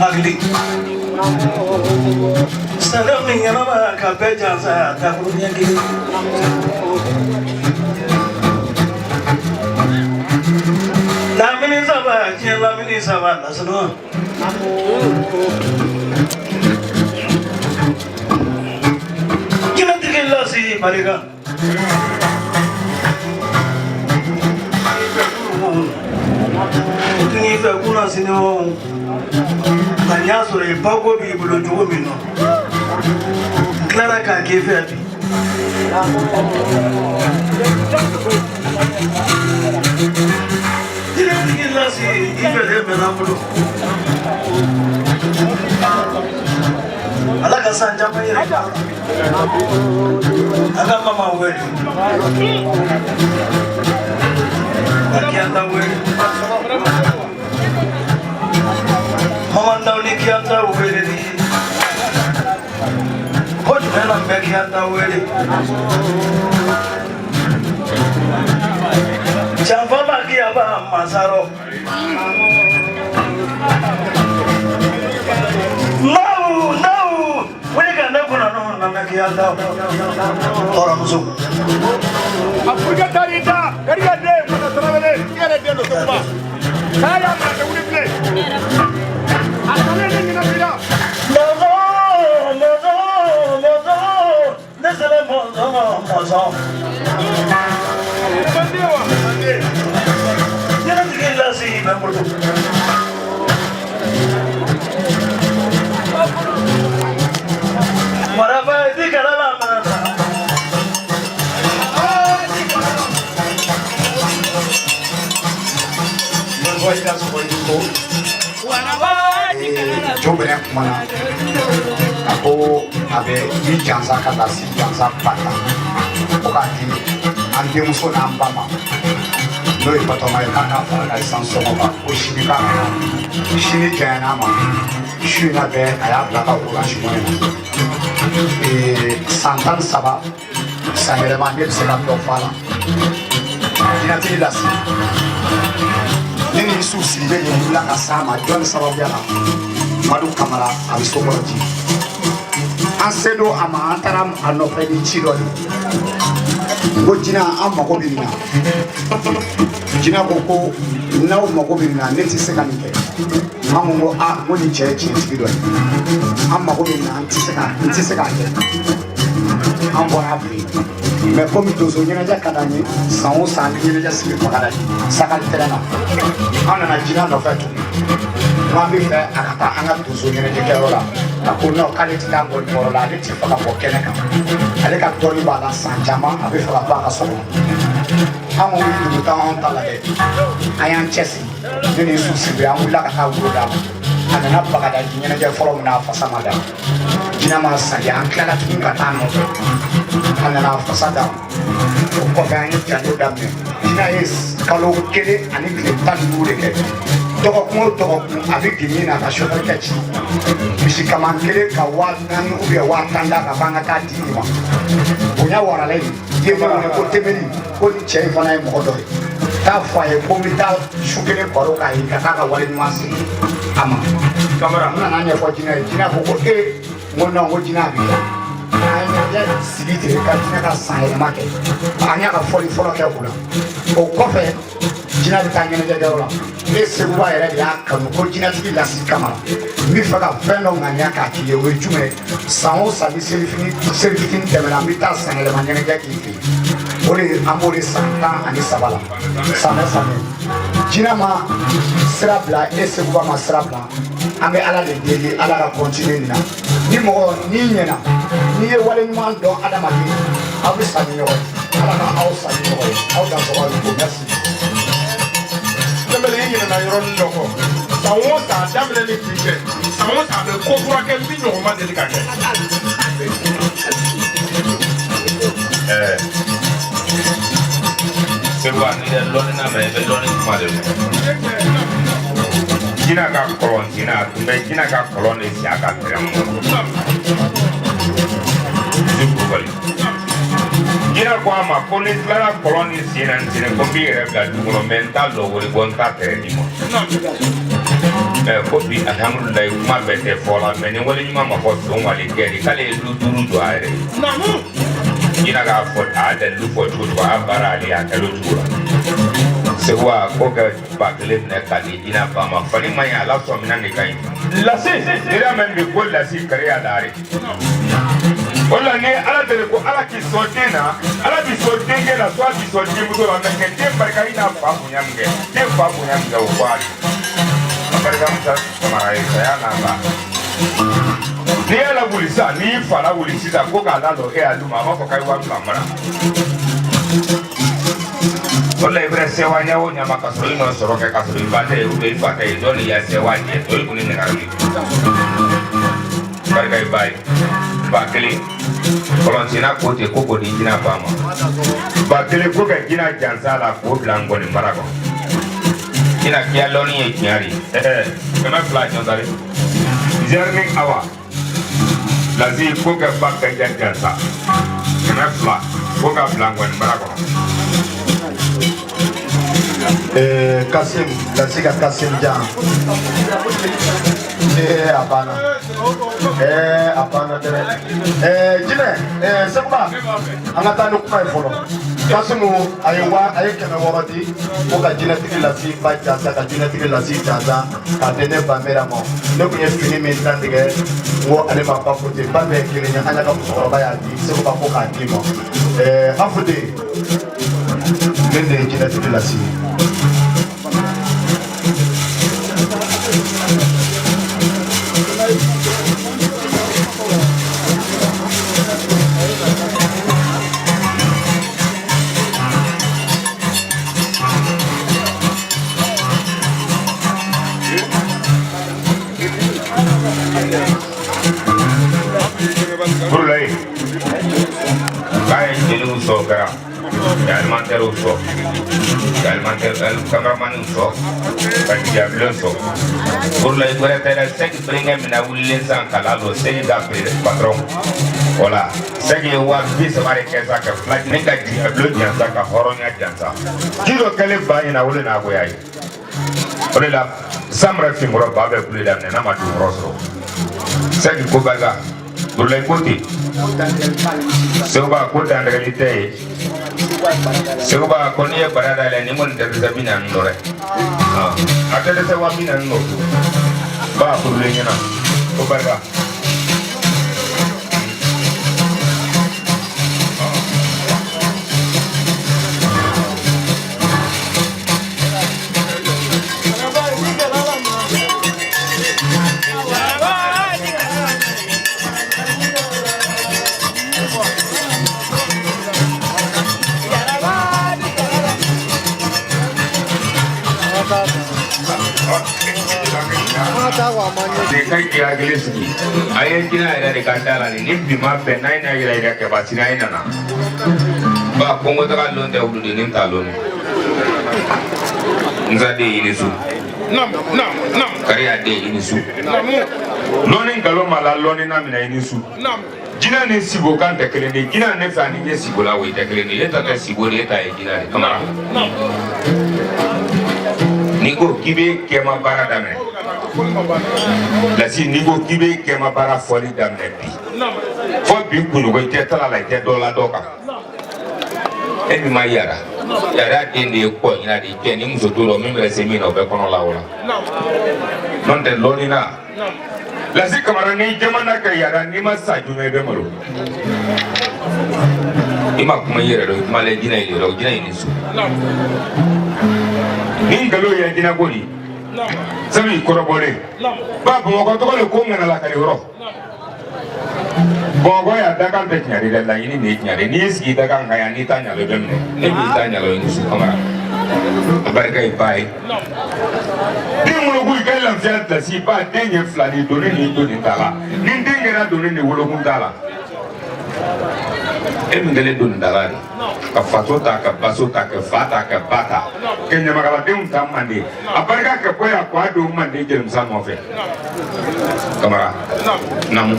Hakili sanga min ɲɛnama ka bɛɛ jansa a takuru ɲɛ kelen. Lamini saba diɲɛ lamini saba lasunɔ. Jinɛtigi lasi barika. Tun fɛ kunna sini o. Nka n y'a sɔrɔ i bako b'i bolo cogo min na, n tilara k'a k'i fɛ bi. Jinɛtigi lasi i fɛ de mɛnna n bolo. Ala ka san caman yɛrɛ. A ka mama wele. Ka kiyanta wele. Mama Ndaw ni kiyanta wele ni. Ko jumɛn na n bɛ kiyanta wele. Janfa ma kiyaba masarɔ. Naw naw wele ka ne kunna n'o nana kiyanta. Hɔrɔnmuso. Afurika taar'i da, Kariga den, Masa Tarawele, i yɛrɛ den don Seguba. K'a y'a minɛ a tɛ wuli bilen. A talen ni ɲinɛ b'i la. Mɔzɔn mɔzɔn mɔzɔn ne sera mɔzɔn ma mɔzɔn. Manden wa? Manden. Jinɛtigi lasi bɛ n bolo. Maraba i kala la mana. Jo bɛrɛ kumana a ko a bɛ ni jansa ka lasi jansa ba ta ko k'a di an denmuso n'an ba ma, n'o ye Batɔma ye, k'a k'a fara ka san sɔngɔ kan ko sini k'a ka na. Sini janyana a ma, su in na bɛɛ a y'a bila ka orange money na. San 13 san yɛlɛma ne bɛ se ka dɔ fɔ a la. Jinɛtigi lasi ne ni Isu Sidibe de wulila ka s'a ma jɔnni sababuya la. Madu Kamara a bɛ Sokɔrɔji. An se don a ma, an taara a nɔfɛ ni ci dɔ de ye. Ko Jina, an mago bɛ nin na. Jina ko ko n'aw mago bɛ nin na, ne tɛ se ka nin kɛ. An ko a, n ko nin cɛ ye tiɲɛtigi dɔ ye. An mago bɛ nin na, an tɛ se ka, n tɛ se k'a kɛ. An bɔra a fɛ yen. Mais komi donso ɲɛnajɛ ka d'an ye, san o san an bɛ ɲɛnajɛ sigi Bagadaji Sakali terrain na. An nana Jina nɔfɛ tuguni. K'an bɛ fɛ a ka taa an ka donso ɲɛnajɛkɛyɔrɔ la. A ko non, k'ale tɛ taa ngɔnibɔyɔrɔ la, ale tɛ fɛ ka bɔ kɛnɛ kan. Ale ka dɔnni b'a la san caman, a bɛ fɛ ka to a ka so kɔnɔ. An ko dugu t'anw ta la dɛ. An y'an cɛsiri. Ne ni Su Sidibe, an wulila ka taa woro d'a ma. A nana Bagadaji ɲɛnajɛ fɔlɔ min na, a fasa ma da. Jina ma saliya, an tilala tuguni ka taa nɔfɛ. A nana a fasa da. O kɔfɛ an ye janjo daminɛ. Jina ye kalo 1 ani tile 15 de kɛ. Dɔgɔkun o dɔgɔkun a bɛ gini na ka sofɛrikɛ ci. Misi kaman kelen ka 4000 ou bien 10 000 d'a kan k'an ka taa di nin ma. Bonya warala yen. I ye min wele ko Temeli, ko ni cɛ in fana ye mɔgɔ dɔ ye. Taa fɔ a ye ko n bɛ taa su kelen baro k'a ye ka taa ka wale ɲuman segin a ma. Kamara. N nana ɲɛfɔ Jina ye. Jina ko ko ee, n ko non, n ko Jina bɛ kɛ. An ye ɲɛnajɛ sigi ten ka Jina ka san yɛlɛma kɛ. An y'a ka fɔli fɔlɔ kɛ o la. O kɔfɛ Jina bɛ taa ɲɛnajɛkɛyɔrɔ la. Ne Seguba yɛrɛ de y'a kanu ko jinɛtigi Lasi Kamara, n bɛ fɛ ka fɛn dɔ ŋaniya k'a k'i ye. O ye jumɛn ye? San o san ni selifini selifitini tɛmɛna, n bɛ taa san yɛlɛma ɲɛnajɛ k'i fɛ yen. O de an b'o de san 13 la. San bɛ san bɛ. Jinɛ ma sira bila, e Seguba ma sira bila. An bɛ Ala de deli, Ala ka continuer nin na. Ni mɔgɔ n'i ɲɛna, n'i ye wale ɲuman dɔn adamaden, aw bɛ sa ni ɲɔgɔn ye. Ala ka aw sa ni ɲɔgɔn ye. Aw dansɔgɔ aw ko merci. Tɛmɛlen i ɲinɛna yɔrɔnin dɔ kɔ. San o san a daminɛ ni bi cɛ, san o san a bɛ ko kura kɛ min ɲɔgɔn ma deli ka kɛ. Seguba, n'i tɛ lɔnni na mɛ, i bɛ lɔnni kuma de mɛn. Jina ka kɔlɔn senna, a tun bɛ Jina ka kɔlɔn de sen a ka terrain kɔnɔ. Yusuf Kulubali. Jina ko a ma ko ni tilara kɔlɔn ni sen na n sen ko n b'i yɛrɛ bila du kɔnɔ, mɛ n t'a lɔ wari bɔ, n t'a tɛrɛ d'i ma. Mɛ ko bi alihamudulilayi, kuma bɛɛ tɛ fɔ la, mɛ ni wale ɲuman ma fɔ son wale kɛ de k'ale ye lu 5 jɔ a yɛrɛ ye. Jina k'a fɔ a y'a dalilu fɔ cogo cogo, a y'a baara ale ye a kɛla o cogo la. Seguba ko kɛ ba kelen minɛ k'a di Jina ba ma, fani ma ɲi, a la sɔmina de ka ɲi. Lasi. N'i y'a mɛn bi ko lasi kari a laare. O la ni Ala deli ko Ala k'i sɔn den na, Ala b'i sɔn denkɛ la, soit b'i sɔn denmuso la, mɛ kɛ den barika i n'a fa bonya min kɛ, den fa bonya min kɛ, o fɔ a ye. A barika Musa Kamara ye saya n'a ba. N'i y'a lawuli sisan, n'i y'i fa lawuli sisan ko k'a lalɔ e y'a d'u ma, a b'a fɔ k'a ye 2000 mara. O la i bɛna sewa ɲɛ o ɲɛ ma ka sɔrɔ i nɔ sɔrɔ kɛ ka sɔrɔ i ba tɛ yen ou i fa tɛ yen, dɔ de y'a sewa ɲɛ tɔ i kun ni nɛgɛ ye. Barika i ba ye. 1000 kɔlɔnsenna ko ten ko k'o di jinɛ ba ma. 1000 ko ka jinɛ jansa la k'o bila ngɔni mara kɔnɔ. Jinɛ kiya lɔnni ye tiɲɛ de ye. Ɛɛ 200 jɔnsari. Zɛrini awa. Lasi ko ka ba ka jansa. 200 ko ka bila ngɔni mara kɔnɔ. Kasim, Lasi ka Kasim Jan. A banna. A banna dɛ. Jinɛ, Sekuba, an ka taa ni kuma ye fɔlɔ. Kasimu a ye wa a ye 600 di ko ka jinɛtigi Lasi ba jansa, ka jinɛtigi Lasi jansa k'a di ne ba Mɛra ma. Ne kun ye fini min dantigɛ, n ko ale ma ba fo ten, ba bɛɛ ye kelen ye, an y'a ka musokɔrɔba y'a di, Sekuba ko k'a d'i ma. An fo ten, min de ye jinɛtigi Lasi ye. Burulayi k'a ye jeliw sɔn kɛra ka alimantɛriw sɔn ka alimantɛri kameramaniw sɔn ka diyabilen sɔn. Burulayi wɛrɛ tɛ dɛ, sɛki berenkɛ min na wulilen sisan ka ladon sɛki ka patɔrɔn wala sɛki ye 30 000 de kɛ sa ka fila ni ka diyabilen jansa ka hɔrɔnya jansa. Ji dɔ kɛlen ba ɲɛna, o de n'a goya ye. O de la San bara fin kɔrɔ ba bɛ kule daminɛ n'a ma dunkɔrɔ sɔrɔ. Sɛki ko barika. Burulayi ko ten. Seguba ko dantigɛli tɛ yen. Seguba ko n'i ye bara dayɛlɛ ni kɔni tɛ dɛsɛ 40 dɔ dɛ. A tɛ dɛsɛ 40 dɔ. Ba furulen ɲɛna. Ko barika. Ne ka i hakili sigi a ye jinɛ yɛrɛ de ka da la nin ni bi ma bɛn n'a ye n'a yɛrɛ yɛrɛ kɛ ba sini a ye nana ba kongo taga lon tɛ wuludennin ta lon nsa den i ni su kariya den i ni su lɔnni nkalon ma la lɔnni na minɛ i ni su jinɛ ni sibo kan tɛ kelen de jinɛ ne fɛ ani ɲɛ sibo la o tɛ kelen de e ta tɛ sibo de e ta ye jinɛ de kamara n'i ko k'i bɛ kɛma baara daminɛ lasi n'i ko k'i bɛ kɛma baara fɔli daminɛ bi fɔ bi kunɲɔgɔn i tɛ tala la i tɛ dɔ la dɔ kan e min ma yara yara den de ye kɔ ɲina de cɛ ni muso t'o dɔn min bɛ se min na o bɛ kɔnɔ la o la n'o tɛ lɔnni na lasi kamara ni jamana ka yara n'i ma sa joona i bɛ malo i ma kuma i yɛrɛ dɔn i kuma lɛ jinɛ yɛrɛ dɔn jinɛ y'i ni su ni nkalon ye jinɛ ko di sabu i kɔrɔbɔlen ba bamakɔ tɔgɔ de ko ŋanalakali yɔrɔ Bamakɔ yan dakan tɛ tiɲɛ de dɛ laɲini de ye tiɲɛ de n'i y'i sigi dakan kan yan n'i t'a ɲa dɔn i bɛ minɛ ne b'i ta ɲa dɔn i ni su kamara a barika ye ba ye den wolokun i ka lafiya lasi ba den ye fila ni doni ni doni t'a la ni den kɛra doni ni wolokun t'a la e min kɛlen doni tala de ka faso ta ka baso ta ka fa ta ka ba ta ka ɲamakaladenw ta manden a barika ka bɔ yan k'a don manden jelimusa nɔfɛ kamara namu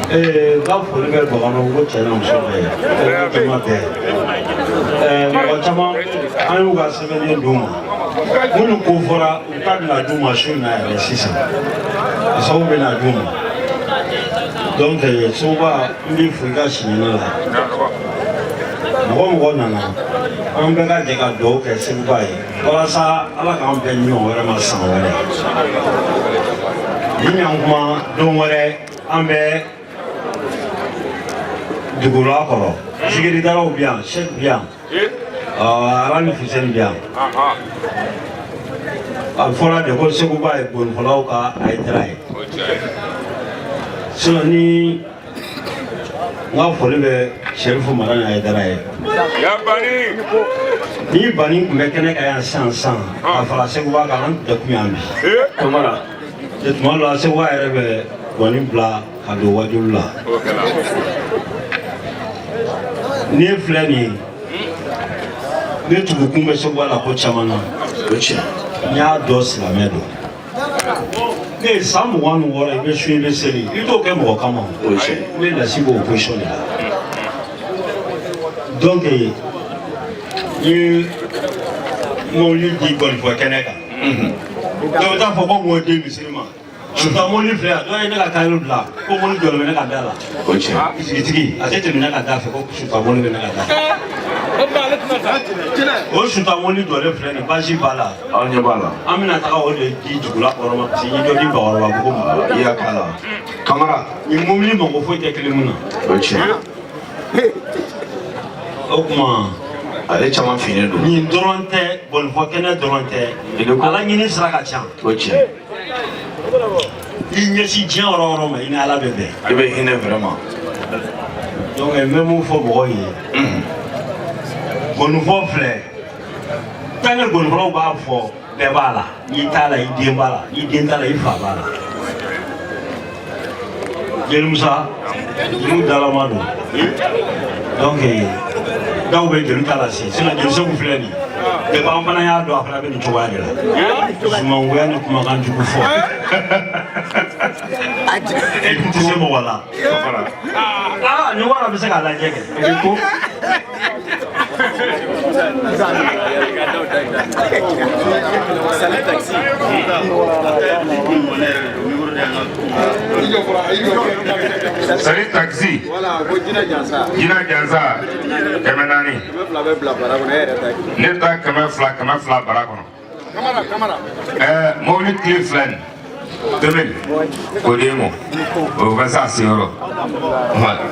n ka foli bɛ bamakɔ ko cɛ n'a muso bɛɛ ye jama bɛɛ mɔgɔ caman an y'u ka sɛbɛnden d'u ma minnu ko fɔra u ta bɛna d'u ma su in na yɛrɛ sisan a sababu bɛna d'u ma donc Seguba n b'i fo i ka siɲɛna la mɔgɔ mɔgɔ nana an bɛɛ ka jɛ ka dugawu kɛ Seguba ye walasa ala k'an bɛn ɲɔgɔn wɛrɛ ma san wɛrɛ ni ɲankuma don wɛrɛ an bɛ dugula kɔrɔ zikiridalaw bɛ yan sɛki bɛ yan Arani Fuseni bɛ yan a fɔra de ko Seguba ye gɔnifɔlaw ka Hayidara ye sinon ni n ka foli bɛ Serifu Madani Hayidara ye ni Bani tun bɛ kɛnɛ kan yan sisan sisan ka fara Seguba kan an tun tɛ kun yan bi Kamara tuma dɔ la Seguba yɛrɛ bɛ gɔni bila ka don wajulu la ne filɛ nin ye ne tugukun bɛ Seguba la ko caman na n y'a dɔn silamɛ don ne ye san 26 i bɛ sun i bɛ seli i t'o kɛ mɔgɔ kama o ne lasi b'o position de la donc n ye mobili di gɔnifɔ kɛnɛ kan dɔw bɛ taa fɔ ko mɔgɔ den misiri ma Suta mobili filɛ yan dɔw ye ne ka kayiro bila ko mobili jɔlen bɛ ne ka da la bisigitigi a tɛ tɛmɛ ne ka da fɛ ko suta mobili bɛ ne ka da fɛ o suta mobili jɔlen filɛ nin basi b'a la aw ɲɛ b'a la an bɛna taga o de di dugula kɔrɔ ma parce que n ye dɔ di bakɔrɔbabugu ma i y'a k'a la Kamara nin mobili mago foyi tɛ kelen mun na o tiɲɛ o tuma ale caman finnen don nin dɔrɔn tɛ gɔnifɔ kɛnɛ dɔrɔn tɛ ala ɲini sira ka ca o tiɲɛ i ɲɛsin diɲɛ yɔrɔ o yɔrɔ ma i ni ala bɛ bɛn i bɛ hinɛ vraiment donc n bɛ mun fɔ mɔgɔw ye gɔnifɔ filɛ tant que gɔnifɔlaw b'a fɔ bɛɛ b'a la n'i t'a la i den b'a la n'i den t'a la i fa b'a la jelimusa jeliw dalama don donc daw bɛ jeli ta la se sinon jeli segu filɛ nin ye depuis an fana y'a dɔn a fana bɛ nin cogoya de la sumangoya ni kumakan jugu fɔ e tun tɛ se mɔgɔ la aa nin wara bɛ se k'a lajɛ kɛ. Sali taxi. Jina Jansa. 400. Ne ta 200 200 bara kɔnɔ. Mobili tile fila nin. 2000. O de ye mɔ. O bɛ s'a seyɔrɔ.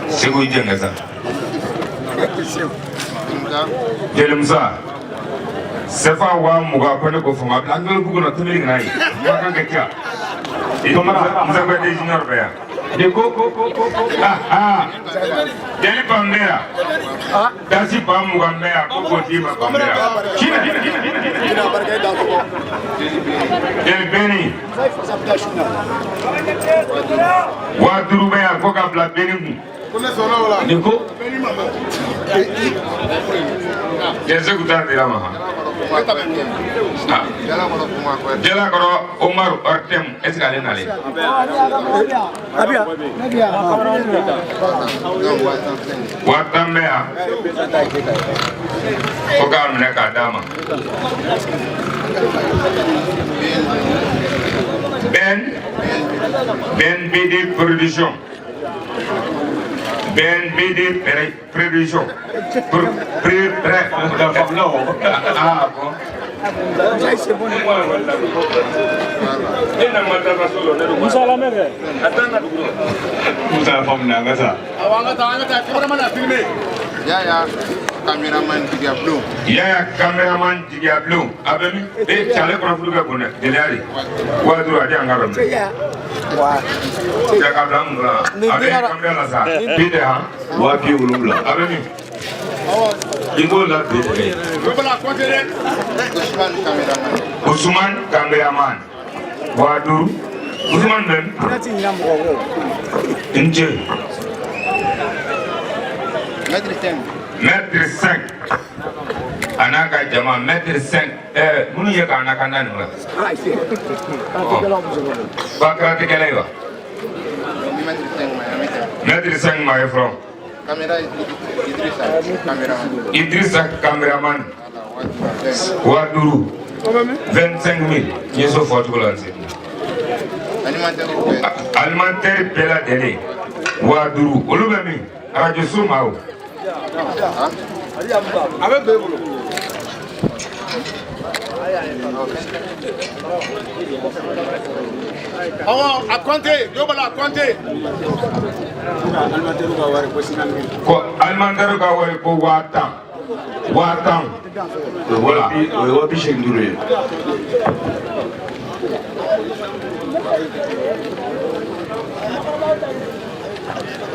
Segu i jɛngɛ sa. Jelimusa. Sefa 20,000 ko ne ko fama bila an bugu kɔnɔ tobili kana ye. Kumakan ka ca. Musa Kuyate junior bɛ yan. De ko Jeli Banbera. Dasi 20,000 bɛ yan ko k'o d'i ma Banbera. Jeli Beni. 5,000 bɛ yan ko ka bila Beni kun. Nin ko. Jeli Segu ta dira ma. Jalakɔrɔ Umaru Ortem est ce que ale nalen? 10,000 bɛ yan ko k'a minɛ k'a d'a ma. Ben BD production. Ben BD production. Ah bon. Yaya cameraman Jigiya Bulon a bɛ min? E cɛ ale kɔnɔ bɛ bon dɛ gɛlɛya de. 5,000 a di an ka yɔrɔ min. Cɛ ka bila an kun la. A bɛ caméra la sa. Bi tɛ han. 70,000. A bɛ min? I b'o la bi dɛ. Usman cameraman 5,000. Usman bɛ min? N ce. Mètre 5. A n'a ka jama mètre 5. Minnu ye k'an lakanda nin la. Ba kɛra tɛ kɛlɛ ye wa? Mètre 5 ma ye fɔlɔ. Idrissa cameraman 5,000. 25,000. N ye so fɔ cogo la sisan. Alimentaire bɛɛ lajɛlen 5,000. Olu bɛ min? Radio so ma o. A bɛ bɛɛ bolo. Awɔ, a compté, dɔ b'a la a compté. Ko alimentaire ka wari ko 10,000. 10,000. Voilà. O ye 85,000 ye.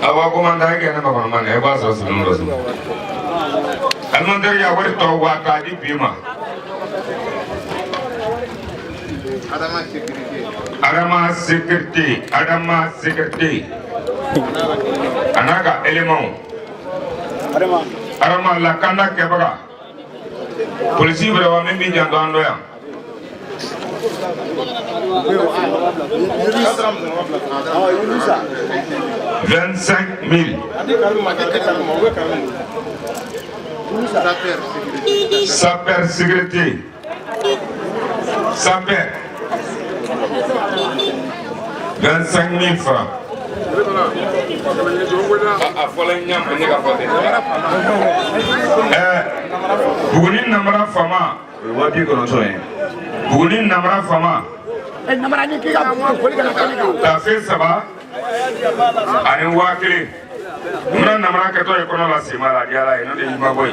Awa komanda kɛ ne ma kɔnɔ ma e b'a sɔrɔ sunu dɔ sunu. Alimentaire ya wari tɔ 10,000 di bi ma. Adama sécurité. Adama sécurité. A n'a ka élément. Adama lakanda kɛbaga. Polisi wɛrɛ min b'i janto an dɔ yan. 25,000. Sapeur sécurité. Sapeur. 25,000 francs. A fɔlɔ ɲa ne ka fɔ ten. Buguni namara fama. O ye 90,000 ye. Buguni namara fama. Tafe 3 ani 1,000. N namara kɛtɔ ye kɔnɔ la sema la di ala ye n'o tɛ ɲuman bɔ ye.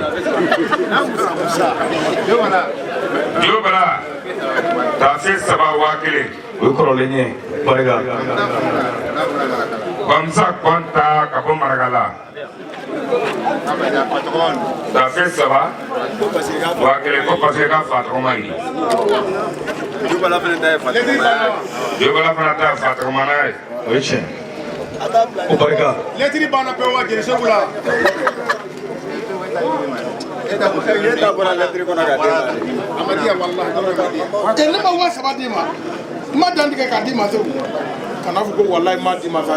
Jo bala tafe 3 1,000. O ye kɔrɔlen ye barika. Bamusa Kɔnta ka bɔ Marakala. Tafe 3 1,000 ko parce que k'a fa tɔgɔ ma ɲi. Jobala fana ta ye fa tɔgɔ ma n'a ye. O ye tiɲɛ. O barika. Lɛtiri banna pewu wa jeli Segu la. Ne ma 3,000 d'i ma. N ma dan tigɛ k'a d'i ma Segu. Kana fɔ ko walayi n m'a d'i ma sa.